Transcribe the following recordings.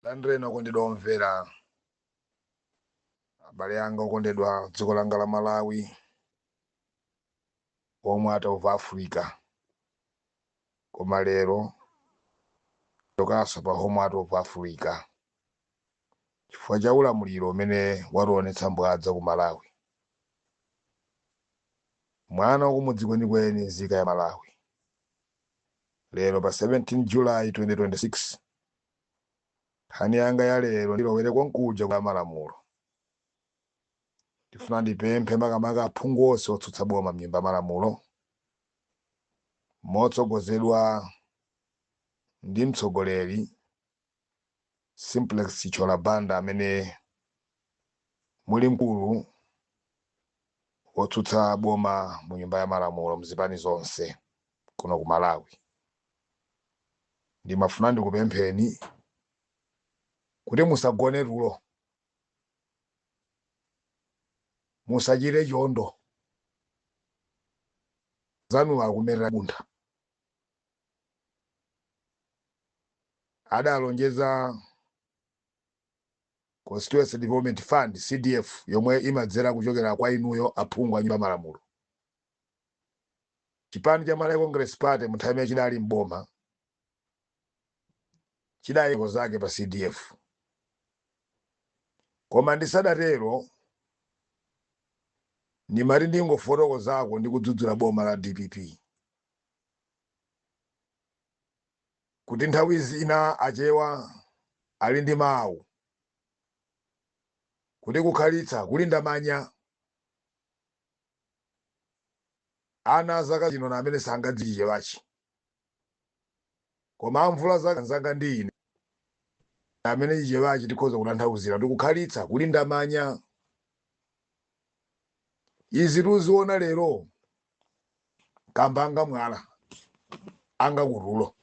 Landireni okondedwa omvera, abale anga okondedwa, dziko langa la Malawi, omwe out of Africa, koma lero tokaso pa home out of Africa chifukwa cha ulamuliro umene wationetsa mbwadza ku Malawi. Mwana wakumudzi kwenikweni, nzika ya Malawi, lero pa 17 July 2026, nkhani yanga ya lero ndilowere konkuja kwa malamulo. Ndifuna ndipemphe makamaka aphungu onse otsutsa boma mnyumba ya malamulo, motsogozedwa ndi mtsogoleri Simplex Chithyola Banda, amene muli mkulu wotsutsa boma mu nyumba ya malamulo mzipani zonse kuno ku Malawi. Ndimafuna ndikupempheni kuti musagone tulo, musachite chondo zanu akumerera buntha. Adalonjeza Constituency Development Fund, CDF, yomwe imadzera kuchokera kwa inuyo aphungu a nyumba ya malamulo. Chipani cha Malawi Congress Party mu nthawi imene chidali mboma chidali zake pa CDF, koma ndisadatero ndimati ndingofotokozako ndi kudzudzula boma la DPP kuti nthawi zina Achewa ali ndi mawu kuti kukhalitsa kulinda manya. Ana zaka zino na amene sangadziwe Chichewachi, koma amvula zaka nzanga ndi ine amene Chichewachi tikhoza kutanthauzira kuti kukhalitsa kulinda manya. Izi tuziona lero kamba anga mwala anga kutulo,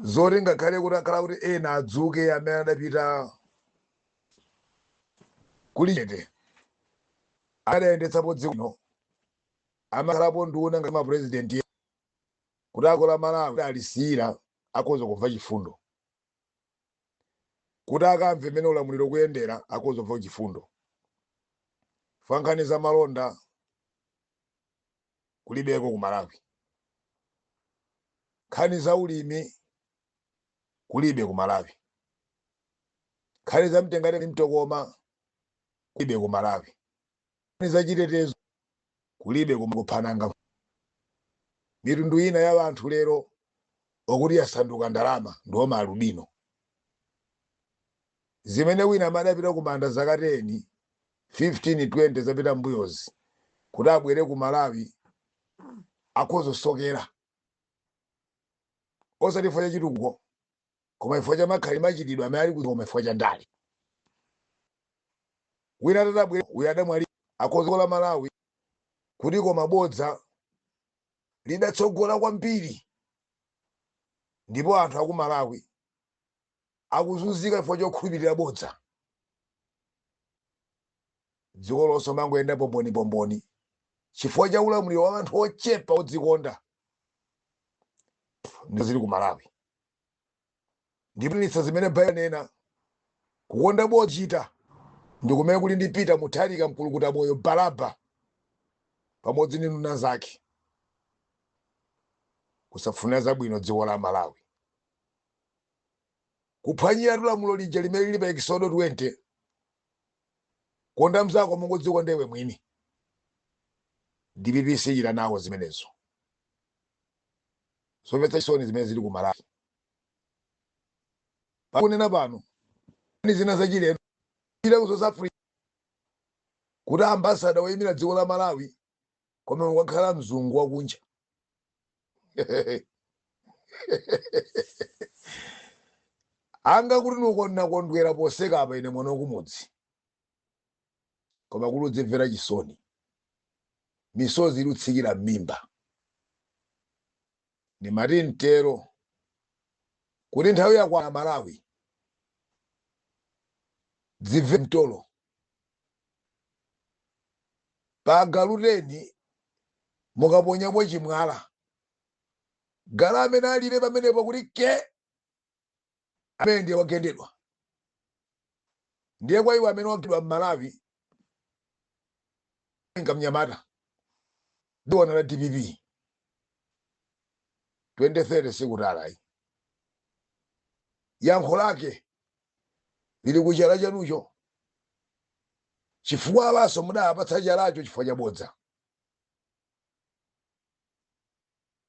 zoti ngakhale kuti akhala kuti ena adzuke amene adapita kuli chete, adayendetsapo dziko lino, amakhalapo nduna ngati mapurezidenti, kuti akola Malawi alisiyira akhoza kumva chifundo, kuti akamve mmene ulamuliro kuyendera akhoza kumva chifundo. Nkhani za malonda kulibeko ku Malawi, nkhani za ulimi kulibe ku Malawi, nkhani za mtengati mtokoma kulibe ku Malawi, nkhani za chitetezo kulibe. Kuphananga mitundu ina ya anthu lero okuti yasanduka ndalama ndiwo maalubino, zimene wina amadapita kumanda zaka 10, 15, 20 zapita mbuyozi, kuti abwere ku Malawi akhoza kusokera, osati chifukwa cha chitukuko koma chifukwa cha makhali machitidwe amene ali, koma chifukwa cha ndale. Wina atabwera uyu adamwali akhoza la Malawi kuti, koma bodza lidatsogola kwambiri ndipo anthu aku Malawi akuzunzika chifukwa chokhulupirira bodza. Dziko lonse mangoyenda pombonipomboni chifukwa cha ulamuliro wa anthu ochepa odzikonda. Ndi zili ku Malawi ndipo zimene Baibulo nena kukonda bochita ndi kumene kuli ndi Peter Mutharika, mkulukuta moyo Balaba, pamodzi ndi nduna zake, kusafunira zabwino dziko la Malawi, kuphwanyira lamulo lija limene lili pa Exodo 20, konda mzako monga udzikonda iwe mwini. DPP sichita nawo zimenezo. Zomvetsa chisoni zimene zili ku Malawi pakunena pano ni zina zachilendo ila ku South Africa kuti ambassador woyimira dziko la Malawi koma wakhala mzungu wakunja. Anga kuti nakondwera poseka apa ine mwana wakumudzi, koma kuti udzimvera chisoni, misozi ilutsikira m'mimba. Ndimati mtero kuti nthawi yakwana Malawi dzimve mtolo pa galuteni, mukaponyapo chimwala, gala amene alire pamenepo kuti ke. Amene ndiye wagendedwa, ndiye kwa iwo amene wagendedwa m'Malawi nkamnyamata diona la DPP 2030 sikutalayi. Yankho lake lili kuchala chanucho, chifukwa abaso mudapatsa chalacho chifukwa chabodza.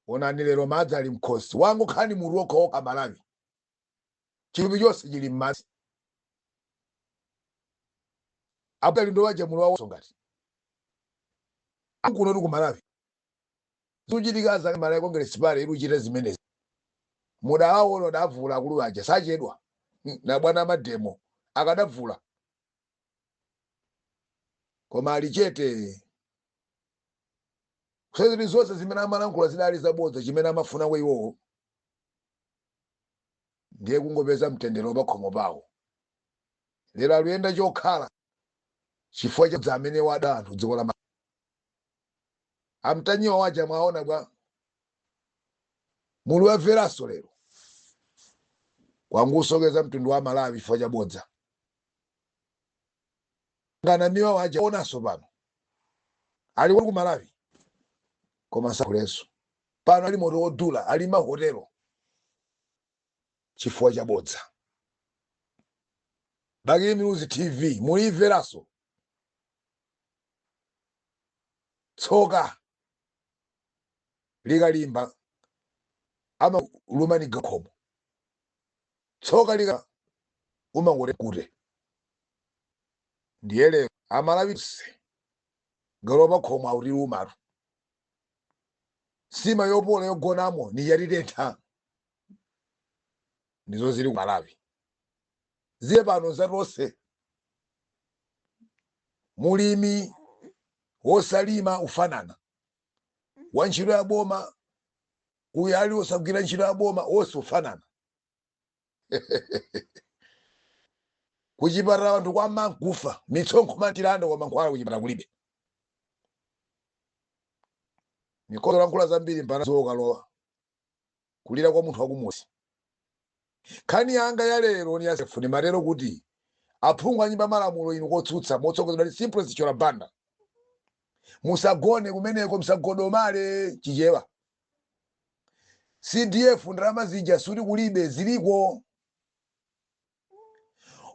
Onani lero madzi ali mkhosi wangu, khani mutu okhaokha Malawi, chilumbi chonse chili m'madzi. Abali ndo waja mulo wawo ngati akuno ku Malawi zuchitika za Malawi Congress Party iluchita zimenezi. Mudawaona adavula akulu aja sachedwa na bwana mademo akadavula, koma ali chete. Kusezeri zonse zimene amalankhula zidali zabodza. Chimene amafuna kwa iwowo ndiye kungopeza mtendere pa khomo pawo. Lero aluyenda chokhala chifukwa cha amene wada anthu dziko la amtanyiwa waja. Mwaona bwa mulu wamveranso lero kwangusokeza mtundu wa Malawi chifukwa cha bodza. Nganamiwa waja onanso pano ali ku Malawi, koma sakhulenso pano ali moto wodula, ali mahotelo chifukwa cha bodza. Bakili Muluzi TV mulimveranso tsoka likalimba amalumaniga khomo, tsoka lika umangoti kute. Ndiye lero Amalawi se galopa khomo autilumatu sima yopola yogonamo ni yatitentha. Ndizo zili ku Malawi ziye pano zatonse. Mulimi wosalima ufanana, wa ntchito ya boma uyu ali wosagwira ntchito ya boma wonse ufanana. Kuchipatala anthu kwamankufa, mitsonkho matilanda kwa mankhwala kuchipatala kulibe. Mikozo lankhula zambiri mpana zokalowa kulira kwa munthu wakumuzi. Nkhani yanga ya lero ni yasefu matero kuti aphungu a nyumba malamulo inu kotsutsa motsogozedwa ndi Simplex Chithyola Banda, musagone kumeneko, musagodomale Chichewa. CDF ndalama zija suti kulibe, ziliko.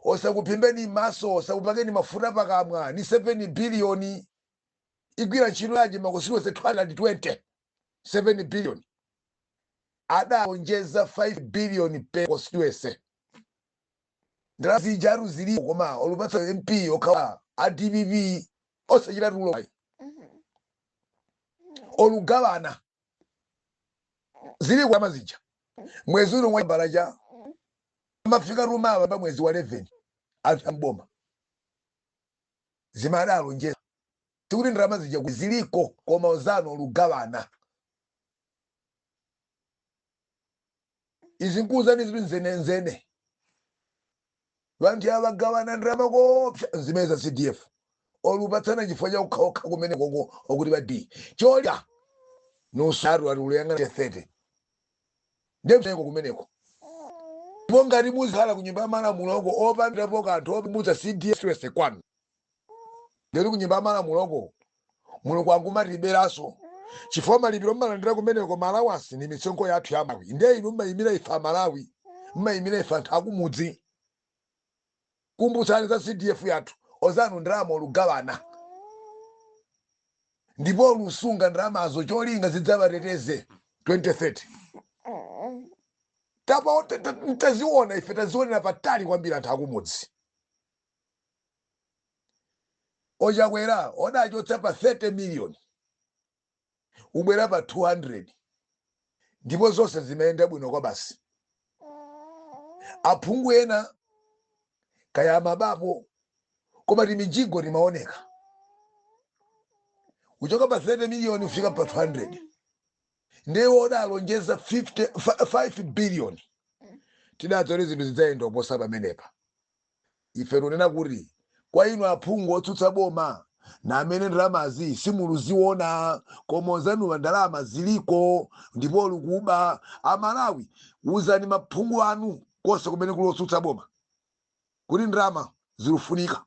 Osakuphimbeni maso, osakupakeni mafuta pakamwa. Ni 7 biliyoni igwira ntchito yanji makonstituency 220? 7 biliyoni adalonjeza 5 billion per constituency. Ndalama zija ziliko, koma olupatsa MP okhawa a DPP osachita tulo olugawana. Ziliko ndalama zija. Mwezi uno mwambala cha amafika rumawa pa mwezi wa 11 anthu amboma zimadalonjeza sikuti ndalama zija ziliko, koma ozano olugawana. Izi nkuuzani zili nzenenzene, vanthu avagawana ndalama kopsa zimene za CDF olupatsana chifukwa cha ukhaokha kumene koko okuti ba d cholya nusu atu ati uluyang'ana 30 ndemeko kumeneko. Ndipo ngati muzikhala ku nyumba ya malamuloko opandirapo kanthu opumutsa CDF wese kwanu, ndeti ku nyumba ya malamuloko mulungu angumatiberaso chifukwa malipiro mmalandira kumeneko malawasi ni mitsonkho yathu ya Malawi. Ndiye inu mmayimira ife Amalawi, mmayimira ife anthu akumudzi. Kumbutsani za CDF yathu. Ozanu ndalama olugawana ndipo olusunga ndalamazo cholinga zidzawateteze 2030. Tapa taziona ife, tazionera patali kwambiri anthu akumudzi. Ochakwera odachotsa pa 30 million ubwera pa 200, ndipo zonse zimayenda bwino kwa basi. Aphungu ena kaya mabapo, koma timijigo timaoneka kuchoka pa 30 million kufika pa 200. Ndiye odalonjeza 50 5 billion, tidadzoti zinthu zidzayenda kuposa pamenepa. Ife tunena kuti kwa inu aphungu otsutsa boma na amene ndalamazi simuluziona, koma ozanuwa ndalama ziliko ndipo lukuba. Amalawi, uzani maphungu anu. Konse kumene kuli otsutsa boma kuti ndalama zikufunika,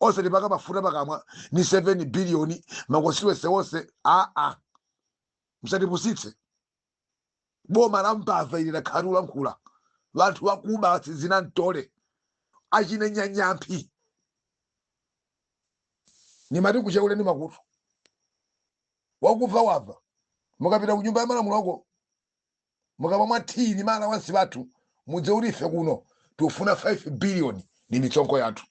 osatipaka mafuta pakamwa ni 7 billion ma constituency onse. Aa, musatipusitse. Boma la mbava ili lakhala kulankhula vanthu vakuba sizina mtole achine nyanyamphi. Nimati kuchakuleni makutu, wakufa wabva. Mukapita ku Nyumba ya Malamulo ako, mukamamwa tii ni mala wansi vathu, mudze kuti ife kuno tikufuna 5 billion ni misonkho yathu.